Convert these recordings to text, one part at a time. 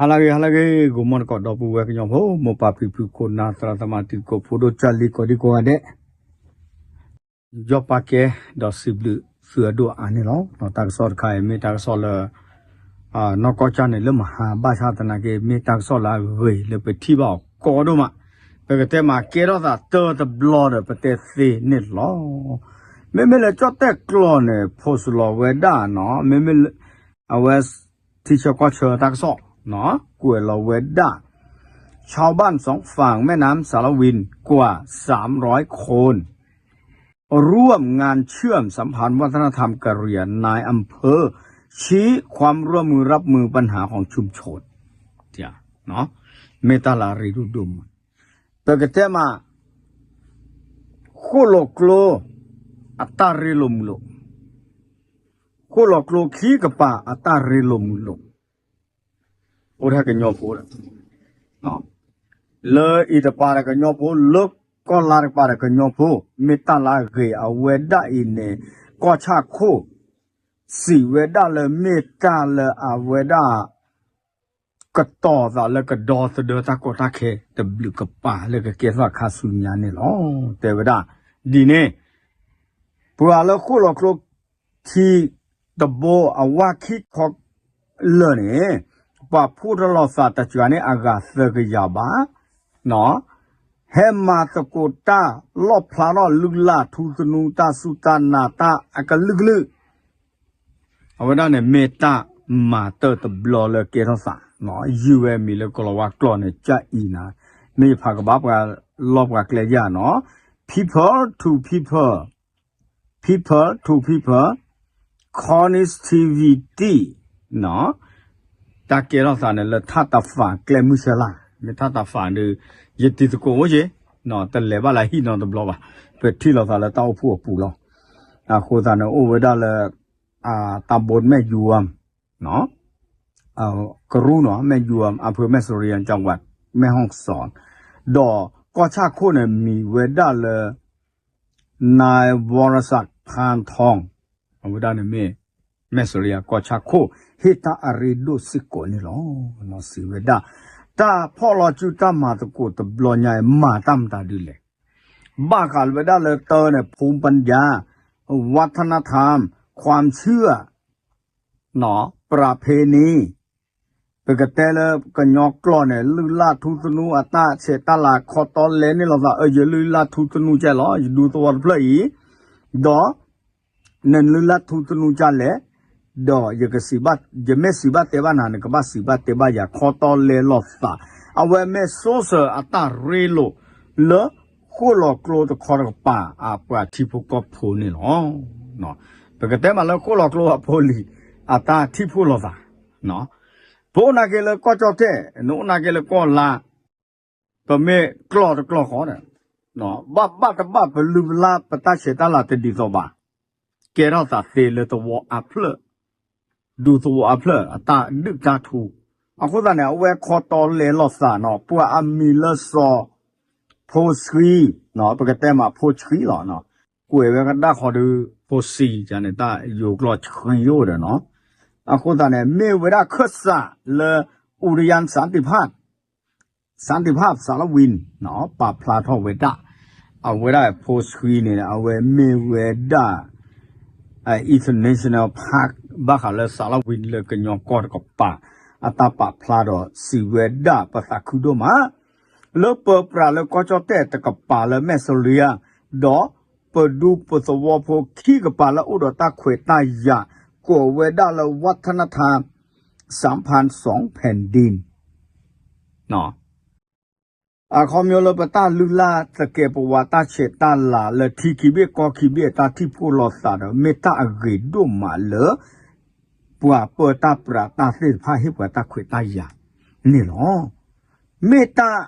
ဟါလၢအဂ့ၤ ဟါလၢအဂ့ၤ ဂီၤမီၢ်တကိး ဒီပုၢ်ဝဲၢ်ကညီဖိ မိၢ်ပၢ်ဖံဖု ခိၣ်နၢ် သရၣ်သမါ တံၤသကိး ဖိဒိၣ် ကၢ်လံၤ ကိးဒံကိးဂၤဒဲး, ယူးယီၣ်ပာ်ကဲ ဒီးစံးဘျုးသုအဒိၣ်အါန့ၣ်လီၤ. တၢ်ကစီၣ်တခါအံၤ မ့ၢ်တၢ်ကစီၣ်လၢ နီၢ်ကီၢ်ကၢ်န့ၣ် လၢမဟါဘၣ်ဆၣ်သနာ်က့ မ့ၢ်တၢ်ကစီၣ်လၢအဂ့ၤလၢပထံၣ်ဘၣ်အီၤကီဒိၣ်မး, ပကတဲမးကဲထီၣ်သးတၢတဘျီဒီး ပတဲသ့န့ၣ်လီၤ. မ့မ့ၢ်လၢကၠီၣ်တဲၣ်ကျိာ်န့ၣ် post လီၤဝဲဒၣ်နီၤ, မ့မ့ၢ်လၢ အဝဲ ထံဆၢကီၢ်ဆၢတၢ်ကစီၣ်, ကွဲးလီၤဝဲဒၣ် ชาวบ้านสองฝั่งแม่น้ำสารวินกว่าสามร้อยคน ร่วมงานเชื่อมสัมพันธ์วัฒนธรรมกะเหรี่ยง นายอำเภอชี้ความร่วมมือรับมือปัญหาของชุมชน မ့ၢ်တၢ်လၢအရ့ဒိၣ်ဒိၣ်မး, ပကတဲမး ဃိၣ်လီၤကျိ အတၢ်ရ့လိာ်မုာ်လိာ်, ဃိၣ်လီၤကျိခံကပၤအတၢ်ရ့လိာ်မုာ်လိာ်, အိၣ်ထဲကညီဖိဒီး လၢအံၤတကပၤဒီးကညီဖိ, လၢကီၢ်လါတကပၤဒီးကညီဖိ, မ့ၢ်တၢ်လၢအဂ့ၤ အဝဲဒၣ်အံၤန့ၣ် ကီၢ်ဆၣ်ခိၣ် စံးဝဲဒၣ်လၢမ့ၢ်တၢ်လၢအဝဲဒၣ် ကတီၤသးလၢကဒီသဒၢတၢ်ကီတၢ်ခဲ တဘျုးကပၤလၢကကဲထီၣ်ခါဆူညါန့ၣ်လီၤ. တဲဝဲဒၣ်ဒ်န့ၣ်, ပှၤလၢဃိၣ်လီၤကျိခံတဘိအဝၢ်ခံခီလၢာ်န့ၣ်, ပှၤဖှိၣ်ထီၣ်လိာ်သးတစှၤန့ၣ် အဂၤသၢကယၤဘၣ် ဟဲမၤသကိးတၢ်လီၣ်ဖျါထီၣ်လုၢ်လၢ်ထူသနူတၢ်စူၢ်တၢ်နာ်တၢ်အကလုာ်ကလုာ်, အဝဲဒၣ်န့ၣ်မ့ၢ်တၢ်မၤတၢၢ်တဘျီလၢကဲထီၣ်သး, ယုၢ်ဝဲမံၤလၢကီၤလၤဝါကျိာ်န့ၣ် ကၢ်အံၤနၤ, မ့ၢ်ယဖးကဘၣ်ပှၤလီၢ်ပှၤကျဲယၤနီၤ, people to people, people to people, connectivity တၢ်ကဲထီၣ်သးန့ၣ်လၢထးတဖးကျဲမုၢ်ဆၢလၢ်, မ့ၢ်ထးတဖးဒီး ယတံၤသကိးအိၣ်က့ၤ, တလဲၤဘၣ်လၢဟံၣ်နီတဘျီဘၣ်, ပထံၣ်လိာ်သးလၢတၢ်အိၣ်ဖှိၣ်အပူၤလီၤ. အဃိသတးန့ၣ် အိၣ်ဝဲဒၣ်လၢ တၢ်ဘိမဲၣ်ယွမ် ကရူၢ်နီၤ မဲၣ်ယွမ် อำเภอแม่เสรียง จังหวัดแม่ฮ่องสอน ဒီးကီၢ်ဆၣ်ခိၣ်န့ၣ် မံၤဝဲဒၣ်လၢ นาย วรศักดิ์ พานทอง အဝဲဒၣ်န့ၣ်မ့ၢ် မဲၣ်စရံယၤ ကီၢ်ဆၣ်ခိၣ် ဟ့ၣ်တၢ်အရ့ဒိၣ်စ့ၢ်ကီးန့ၣ်လီၤ. စံးဝဲဒၣ် တၢ်ဖီၣ်လီၤစုတၢ်မၤသကိးတဘျီညါအံၤ မၤတၢ်မတၤဒ်လဲၣ်, ဘၣ်ဃးလၢဝဲဒၣ်လၢတၢ်န့ၣ် ภูมิปัญญา วัฒนธรรม ความเชื่อ ประเพณี ပကတဲလၢကညီကျိာ်န့ၣ် လုၢ်လၢ်ထူသနူအတၢ်ဆဲးတၢ်လၤခီတီလဲန့ၣ်လိာ်သး အၢ ယလုၢ်လၢ်ထူသနူကဲလီၤ ယဒူသဝီတဖျၢၣ်အံၤ, ဒီး နလုၢ်လၢ်ထူသနူကလဲၣ်, ဒီးယကစံးဘၣ် ယမ့ၢ်စံးဘၣ်တဲဘၣ်နၤ နကဘၣ်စံးဘၣ်တဲဘၣ်ယၤ ခီတီလဲလိာ်သး, အဝဲမ့ၢ်စိစၢၤအတၢ်ရ့လိာ်လၢ ဃိၣ်လီၤကျိတခီတကပၤ အပှၤထံဖိကီၢ်ဖိန့ၣ်လီၤ. ပကတဲမးလၢဃိၣ်လီၤကျိအဖိလံၤ အတၢ်ထံၣ်ဖှိၣ်လိာ်သး, ပအိၣ်နာ်က့လၢကီၢ်ကၠီၣ်တဲၣ် နအိၣ်နာ်က့လၢကီၢ်လါ, ပမ့ၢ်ကျိာ်တကျိာ်ဃီဒီး ဘၣ်ဘၣ်တဘၣ်ပလုၢ်ပလၢ်ပတၢ်ဆဲးတၢ်လၤတဒ်သိးဘၣ်, ကဲထီၣ်သးသ့လၢသဝီအဖျၢၣ်, ဒူသဝီအဖျၢၣ် အတၢ်ဒုၣ်တၢ်ထူ, အဃိသတးန့ၣ် အဝဲခီတီလဲလိာ်သးနီၤ ပှၤအမံၤလၢစီၤ ဖိဆှံ, ပကတဲမးဖိဆှံလီၤ, ကွဲးဝဲကဒါဃီဒီး ဖိဆှံန့ၣ် တၢ်ယိၤကျိာ်ဆှံအိၣ်ဒီးနီၤ, အဃိသတးန့ၣ် မ့ၢ်ဝဲဒၣ်ခၢၣ်စးလၢ อุทยานสันติภาพ สันติภาพสารวิน ပာ်ဖျါထီၣ်ဝဲဒၣ်, အဝဲဒၣ်ဖိဆှံန့ၣ် အဝဲမ့ၢ်ဝဲဒၣ် international park ဘၣ်ဃးလၢ สารวิน လၢကညီကီၢ်တကပၤ အတၢ်ပာ်ဖျါဒီးစံးဝဲဒၣ် ပသးခုဒိၣ်မး လၢပပှၤလၢကီၢ်ကၠီၣ်တဲၣ်တကပၤလၢမဲၣ်စရံယါ, ဒီးပဒူပသဝီဖိခံကပၤလၢအိၣ်ဒီးတၢ်ခွဲးတၢ်ယာ် ကိးဝဲဒၣ်လၢ วัฒนธรรมสัมพันธ์สองแผ่นดิน အခီပညီလၢပတၢ်လုၢ်လၢ်သကဲးပဝးတၢ်ဆဲးတၢ်လၤလၢထံခံဘ့ၣ်ကီၢ်ခံဘ့ၣ်အတၢ်ထံၣ်ဖှိၣ်လိာ်သးဒီး မ့ၢ်တၢ်အဂ့ၤဒိၣ်မးလၢ ပှၤပၢတၢ်ပြးတၢ်သ့ၣ်တဖၣ်ဟ့ၣ်ပှၤတၢ်ခွဲးတၢ်ယာ်န့ၣ်လီၤ. မ့ၢ်တၢ်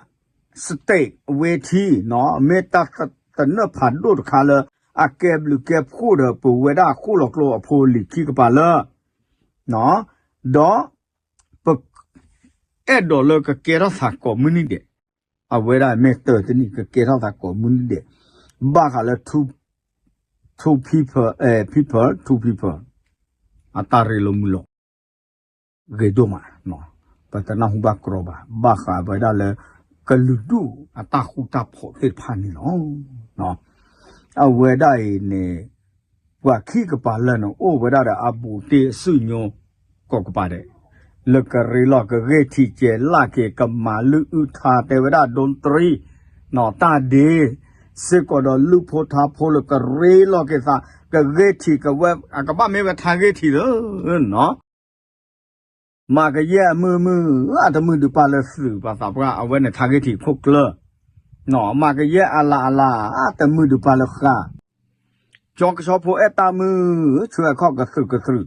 state အဝဲထံနီၤ မ့ၢ်တၢ်သနၢၣ်ဖးဒိၣ်တခါလၢ အကဲဘျုးကဲဖှိၣ်ဒီးပဝဲဒၣ်ဃိၣ်လီၤကျိအဖိလံၤခံကပၤလၢ ဒီး ပ အဲၣ်ဒိးလၢကကဲထီၣ်သးကိးမုၢ်နံၤဒဲး, အဝဲဒၣ်မ့ၢ်တၢတနံၣ် ကကဲထီၣ်သးကိးမုၢ်နံၤဒဲး, ဘၣ်ဃးလၢ two people, people to people အတၢ်ရ့လိာ်မုာ်လိာ် ဂ့ၤဒိၣ်မး, ပတနၢ်ဟူဘၣ်ကြီဘၣ် ဘၣ်ဃးဝဲဒၣ်လၢ ကလုာ်ဒူၣ်အတၢ်ဃူတၢ်ဖိးသ့ၣ်တဖၣ်န့ၣ်လီၤ. အဝဲဒၣ်အံၤန့ၣ် ပှၤခံကပၤလၢာ်န့ၣ် အိၣ်ဝဲဒၣ်ဒီးအဘူးတ့ၢ်အစုညိကိးကပၤဒဲး လၢကရ့လိာ်ကဂ့ၢ်ထံးကဲၤလၢ်က့ၤ ကမၤလုၢ်အုၣ်ထါတဲဝဲဒၣ် ဒိတရံ နီၢ်တၢ်ဒ့ စ့ၢ်ကီးဒီးလုၢ်ဖိထါဖိလၢကရ့လိာ်က့ၤသး ကဂ့ၢ်ထံးကဝဲ အကဘၣ်မ့ၢ်ဝဲထါဂ့ၢ်ထံးလၢ နီၢ် မၤကယဲၢ်အမုၢ်မုၢ် အတမုာ်ဒုးပာ်လၢသုးပှၤသးပှၢ် အဝဲန့ၣ်ထါဂ့ၢ်ထံးခိၣ်ကျၢၢ်, နီၢ် မၤကယဲၢ်အလၤအလၤ အတမုာ်ဒုးပာ်လၢဃာ် ကၠီကဆီဖိအဲၣ်တၢ်မုၢ် ဆၢအခီၣ်ကသုးကသုး, ကၠီ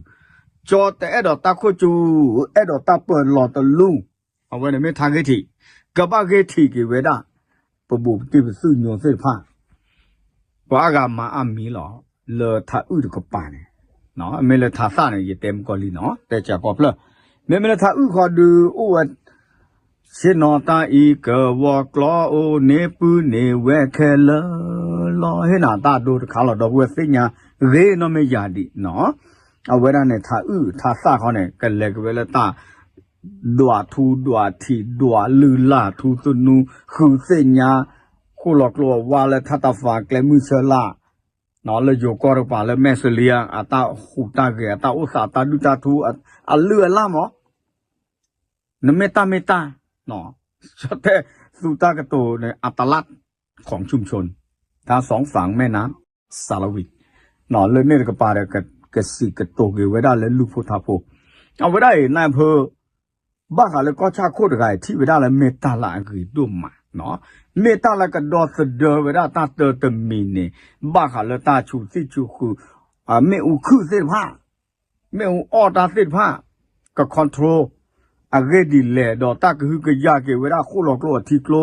တအဲၣ်ဒိးတၢ်ခိၣ်ကၠူ အဲၣ်ဒိးတၢ်ပၢၤလီၤတလူ, အဝဲန့ၣ်မ့ၢ်ထါဂ့ၢ်ထံး, ကဘၣ်ဂ့ၢ်ထံးက့ၤဝဲဒၣ် ပဘူးပတံၢ်ပသုးညိသ့ၣ်တဖၣ် ပှၤအါဂၤမၤအါမံၤလီၤ. လၢထါအုၣ်တကပၤန့ၣ်, မ့ၢ်လၢထါသၣ်န့ၣ် ယတဲမုၢ်ကီၤလံနီၤ တဲစၢၤကီၢ်ဖျၢၣ်, မ့မ့ၢ်လၢထါအုၣ်ဃီဒုးအိၣ်ဝဲ ဆ့ၣ်နီၤတၢ်အံၤကဝီၤကျီအိၣ်န့ၣ် ပုၢ်န့ၢ်ဝဲခဲလၢာ်လီၤ ဟ့ၣ်နၤတၢ်ဒိတခါလီၤ ဒီပုၢ်ဝဲၢ်သ့ၣ်ညါဂ့ၤနီၢ်မ့ၢ်ယၤဒံးနီၤ, အဝဲဒၣ်န့ၣ် ထါအုၣ်ထါသၣ်ခီန့ၣ် ကလဲၤက့ၤဝဲလၢတၢ် ဒွးထူဒွးထံးဒွးလုၢ်လၢ်ထူသနူ ဃုသ့ၣ်ညါ ဃိၣ်လီၤကျိအဝါလၢထါတၢ်ဖးကျဲမုၢ်ဆၢလၢ် လၢယိၤကီၢ်တကပၤလၢမဲာ်စလံယါ အတၢ်ဟူးတၢ်ဂဲၤ အတၢ်အိၣ်သး အတၢ်ဒုၣ်တၢ်ထူ အလုၢ်အလၢ်မး နမ့ၢ်တၢ်မ့ၢ်တၢ် ဆီၣ်တဲၣ်သူတၢ်ကတိၤန့ၣ် အတလး ของชุมชน ทั้งสองฝั่งแม่น้ำสาละวี လၢန့ၣ်တကပၤဒီး ကစံးကတိၤက့ၤဝဲဒၣ်လၢလုၢ်ဖိထါဖိ အဝဲဒၣ်အံၤ နၢ်ဖၢ ဘၣ်ဃးလၢကီၢ်ဆၣ်ခိၣ်တဂၤအံၤ ထံၣ်ဝဲဒၣ်လၢမ့ၢ်တၢ်လၢအဂ့ၤဒိၣ်မး, မ့ၢ်တၢ်လၢကဒီသဒၢဝဲဒၣ်တၢ်တၢတမံၤန့ၣ် ဘၣ်ဃးလၢတၢ်ဆူးသံၣ်ဆူးဃုာ် မ့ၣ်အူခုၣ်သ့ၣ်တဖၣ် မ့ၣ်အူအီၣ်တၢ်သ့ၣ်တဖၣ် က control အဂ့ၢ်ဒ်လဲၣ် ဒီးတၢ်ကဟုကယာ်က့ၤဝဲဒၣ်ဃိၣ်လီၤကျိအထံကျိ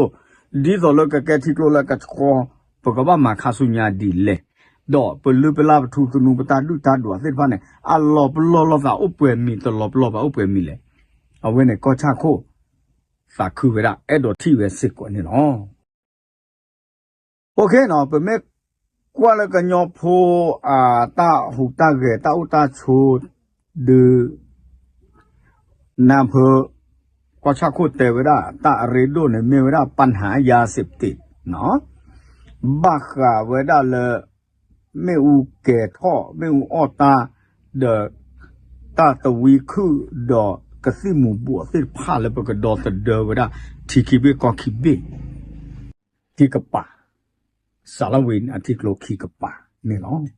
ဒ်သိးလၢကကဲထံကျိလၢကဆှီ ပကဘၣ်မၤခါဆူညါဒ်လဲၣ်, ဒီးပလုၢ်ပလၢ်ပထူသနူ ပတၢ်ဒုၣ်တၢ်ဒွးသ့ၣ်တဖၣ်န့ၣ် အလီၤပလီၢ်လိာ်သးအိၣ်ပှဲၤမံၤ တလီၤပလီၢ်ဘၣ်အိၣ်ပှဲၤမံၤလဲၣ်. အဝဲန့ၣ်ကီၢ်ဆၣ်ခိၣ် သးခုဝဲဒၣ် အဲၣ်ဒိးထံၣ်ဝဲစ့ၢ်ကီးန့ၣ်လီၤ. ပမ့ၢ်ကွၢ်လၢကညီဖိ အတၢ်ဟူးတၢ်ဂဲၤတၢ်အိၣ်တၢ်ဆိး ဒုး နၢ်ဖၢ ကီၢ်ဆၣ်ခိၣ်တဲဝဲဒၣ် တၢ်အရ့ဒိၣ်န့ၣ် မ့ၢ်ဝဲဒၣ် ปัญหายาเสพติด ဘၣ်ဃးဝဲဒၣ်လၢ မ့ၣ်အူကဲၤထီၣ် မ့ၣ်အူအီၣ်တၢ် ဒီး တၢ်သဝံခုၣ် ဒီးကသံၣ်မူၤဘှီးသ့ၣ်တဖၣ်လၢပကဒီသဒၢဝဲဒၣ် ထံခံဘ့ၣ်ကီၢ်ခံဘ့ၣ် ခံကပၤ စၤလဝ့ၤအထံကျိခံကပၤန့ၣ်လီ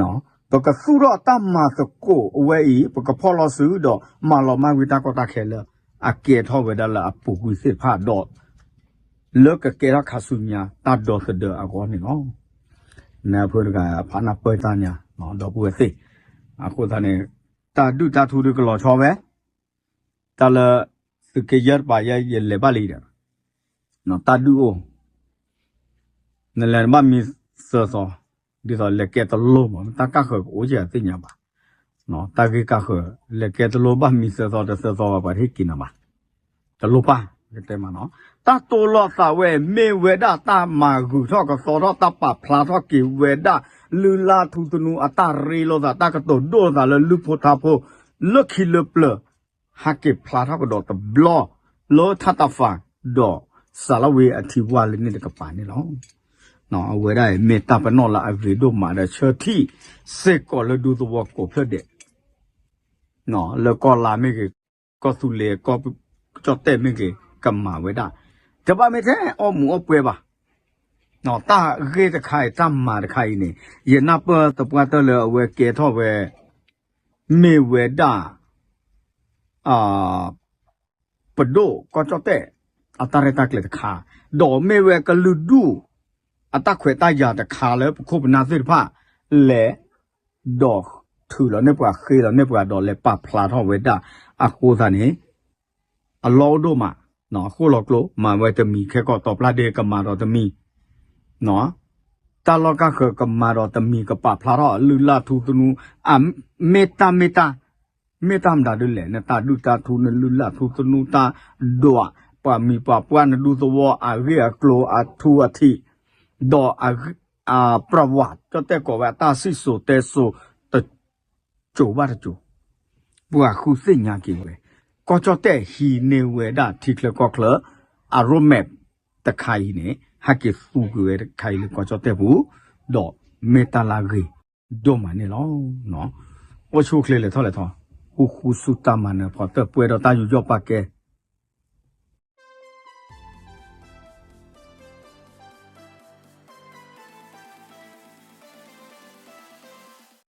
ၤ. ပကသူၣ်ထီၣ်တၢ်မၤသကိးအဝဲအံၤ ပကဖီၣ်လီၤစုဒီး မၤလီၤမၢ်ကွံာ်တၢ်ကီတၢ်ခဲလၢ အကဲထီၣ်ဝဲဒၣ်လၢအပူၤကွံာ်သ့ၣ်တဖၣ်ဒီး လၢကကဲထီၣ်ခါဆူညါ တၢ်ဒီသဒၢအဂီၢ်န့ၣ်လီၤ. နၢ်ဖၢတဂၤဖးနၢ်ပၢၢ်တၢ်ညါ ဒီပုၢ်ဝဲၢ်သ့ၣ်, အဃိသတးန့ၣ် တၢ်ဒုၣ်တၢ်ထူဒုးကလီၤဆီဝဲ တၢ်လၢ သုးက့ယဲၢ်တပၤယဲ ယလဲၤဘၣ်လံဒီး တၢ်ဒုၣ်အိၣ် နလဲၤနဘၣ်မံသၢသီ, ဒ်သိးလဲၤကဲတလိၣ်မး တၢ်ကၢ်ဃၢၤကအိၣ်ကဲသ့ၣ်ညါဘၣ်, တၢ်ဂ့ၢ်ကၢ်ဃၢၤ လဲၤကဲတလိၣ်ဘၣ်မံသၢသီတသၢသီဘၣ် ပှၤတဟ့ၣ်က့ၤနၤဘၣ်, တလိၣ်ပၢ်, ကတဲမးနီၤ, တၢ်တိၢ်လိာ်သးဝဲ မ့ၢ်ဝဲဒၣ်တၢ်မၤဂုာ်ထီၣ်ကသီထီၣ် တၢ်ပာ်ဖျါထီၣ်က့ၤဝဲဒၣ် လုၢ်လၢ်ထူသနူအတၢ်ရ့လိာ်သး တၢ်ကတိၤဒိၣ်လိာ်သးလၢလုၢ်ဖိထါဖိ လၢခံလၢပျၢၤ ဟးက့ၤဖျါထီၣ်ကဒီးတဘျီ လၢထါတၢ်ဖး ဒီးစၤလဝ့ၤအထံဝါလၢန့ၣ်တကပၤန့ၣ်လီၤ. အဝဲဒၣ်အံၤ မ့ၢ်တၢ်ပနီၣ်လၢအဂ့ၤဒိၣ်မးဒီး ဆၢထံၣ်စ့ၢ်ကီးလၢဒူသဝီကိးဖျၢၣ်ဒဲး လၢကီၢ်လါမ့ၢ်ဂ့ၤ, ကီၢ်သူလ့ၤ, ကီၢ်ကၠီၣ်တဲၣ်မ့ၢ်ဂ့ၤ ကမၤဝဲဒၣ်, တဘၣ်မ့ၢ်ထဲအီၣ်မူးအီၣ်ပွဲဘၣ်. တၢ်ဂ့ၢ်တခါအံၤ တၢ်မၤတခါအံၤန့ၣ် ယနၢ်ပၢၢ်သပှၢ်တၢၢ်လၢအဝဲကဲထီၣ်ဝဲ မ့ၢ်ဝဲဒၣ် ပဒိၣ်ကီၢ်ကၠီၣ်တဲၣ် အတၢ်ရဲၣ်တၢ်ကျဲၤတခါ, ဒီးမ့ၢ်ဝဲကလုာ်ဒူၣ် အတၢ်ခွဲးတၢ်ယာ်တခါလၢပခိၣ်ပနၢ်သ့ၣ်တဖၣ် လဲၤ ဒီးထုးလီၤန့ၢ်ပှၤ ဃ့လီၤန့ၢ်ပှၤ ဒီးလဲၤပာ်ဖျါထီၣ်ဝဲဒၣ်အဃိသတးန့ၣ် အလီၢ်အိၣ်ဒိၣ်မး, ဃိၣ်လီၤကျိ မၤဝဲတမံၤ ခဲကီးတီၤပျၢ်ဒ့ကမၤဒီးတမံၤ တၢ်လီၢ်ကၢ်ဃၢၤကမၤဒီးတမံၤ ကပာ်ဖျါထီၣ်လုၢ်လၢ်ထူသနူ မ့ၢ်တၢ်မ့ၢ်တၢ်, မ့ၢ်တၢ်မတၤဒ်လဲၣ် နတၢ်ဒုၣ်တၢ်ထူ နလုၢ်လၢ်ထူသနူ တၢ်ဒွး ပှၤမံၤပှၤပှၢ် နဒူသဝီ အဂ့ၢ်အကျိၤအထူအထံး ဒီး ပြဝး ကၠီၣ်တဲၣ်ကိးဝဲအတၢ်စံၣ်စိၤတဲစိၤ တ ကိၤဘၣ်တကိၤ, ပှၤဃုသ့ၣ်ညါက့ၤဝဲ, ခ ကီၢ်ကၠီၣ်တဲၣ်ဟံးန့ၢ်ဝဲဒၣ်ထံချၢကီၢ်ချၢ အ roadmap တခါအံၤန့ၣ် ဟဲက့ၤသူက့ၤဝဲတခါအံၤလၢကီၢ်ကၠီၣ်တဲၣ်ပူၤ ဒီးမ့ၢ်တၢ်လၢအဂ့ၤဒိၣ်မးန့ၣ်လီၤ. အိၣ်ဆူၣ်အိၣ်ချ့လဲၤထီၣ်လဲၤထီ, ဃူဃူဆူတၢ်မၤနၢၤဖီတၢၣ်ပှဲၤဒီးတၢ်ယူးယီၣ်ပာ်ကဲ